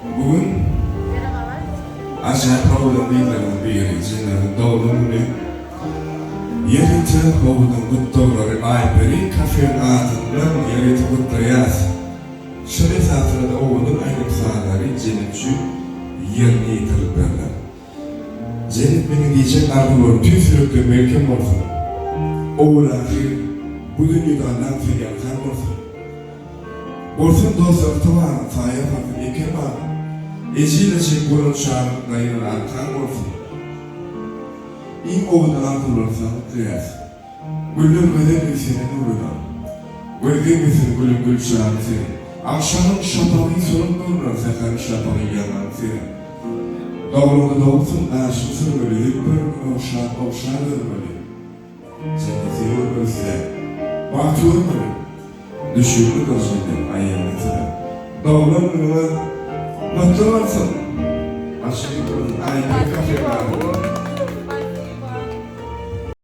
Bu gün ajaýyp owadan gyzlaryň biri Jennetiň doglan güni. Ýörite owadan gutlaglary Aýperi kafeň adyndan ýörite gutlaýas. Şol esasynda-da owadan aýdym-sazlary Jennet üçin ýerine ýetirilip berler. Jennet meniň diýjek arzuwlarym tüýs ýürekden melhem bolsun. Owal-ahyr bu dünýede Allam seni ýalkan bolsun. Bolsun dost ygtybaryň, saýa salsyn eken bagyň. Ejizlejek bolan çagyň daýanar arkaň bolsun. Iň owadan arzuwlary saňa gutlaýas. Güller gözel ýüz seniň nuruna. Göz degmesin gülüň gül çagy seniň. Agşamyň şapagy solup nuruna säheriň şapagy ýaňagyň seniň. Dogruňda dogupsyň gaşyň sürmeli zülpleriň ogşap ogşap örmeli. Jenneti görmek isläp, bagty görmeli. Düşügli bir jennet aýagyňa syryp. Doglan günüňiz gutly bolsun! Aşyk bolsun Aýperi kafeň adyndan.